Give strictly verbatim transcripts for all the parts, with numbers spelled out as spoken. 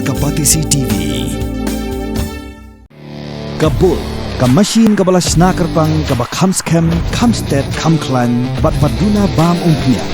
Ka Batesi T V. Ka Bull, ka machine kaba la shna kyrpang, kaba kham skhem, kham stet, kham khlaiñ, bad ba duna bam umphniang.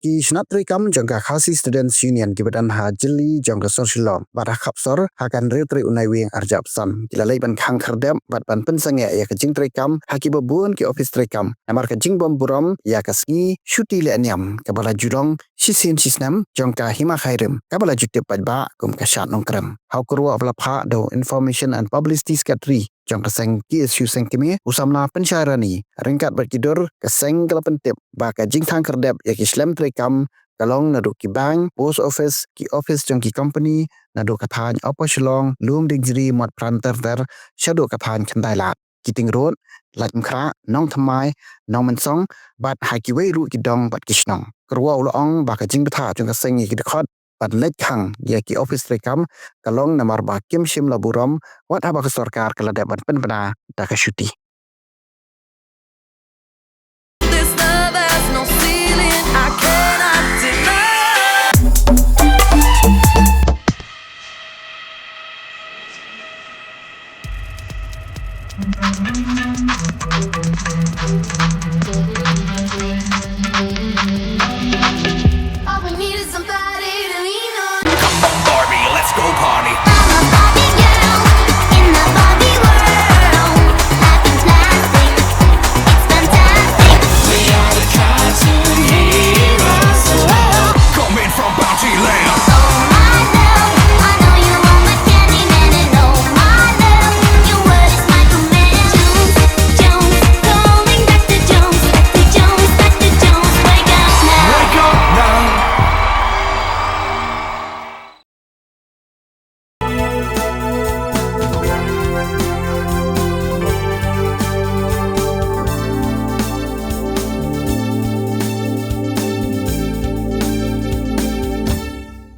Ki shnat treikam jong ka Khasi Students Union kiba don ha jylliew jong ka sor Shillong bad ha khap sor ha ka hynriew tarik u Naiwieng arhajar arphew san ki la leit ban khang khyrdep bad ban pynsangeh ïa ka jingtreikam ha kiba bun ki ophis treikam namar ka jingbym burom ïa ka sngi shuti lehniam kaba la ju long shisien shisnem jong ka Hima Khyrim kaba la ju tip paidbah kum ka Shad Nongkrem. Ha u kyrwoh ba la phah da u Information and Publicity Secretary jong ka seng K S U Sengkmie, u samla Pynshai Rani, ryngkat bad ki dur ka seng ka la pyntip ba ka jingkhang khyrdep ïa ki shlem treikam ka long naduh ki bank, post office, ki ophis jong ki company, naduh ka thaiñ Upper Shillong, Lumdiengjri, Motphran ter ter shaduh ka thaiñ Khyndailad, Kyntien Road, Laitumkhrah, Nongthymmai, Nongmynsong bad ha kiwei ruh ki dong bad ki shnong. Kyrwoh u la ong ba ka jingbthah jong ka seng ïa ki dkhot ban leit khang ïa ki ophis treikam ka long namar ba kim shym la burom wat haba ka sorkar ka la dep ban pynbna da ka shuti. This love has no ceiling, I cannot deny.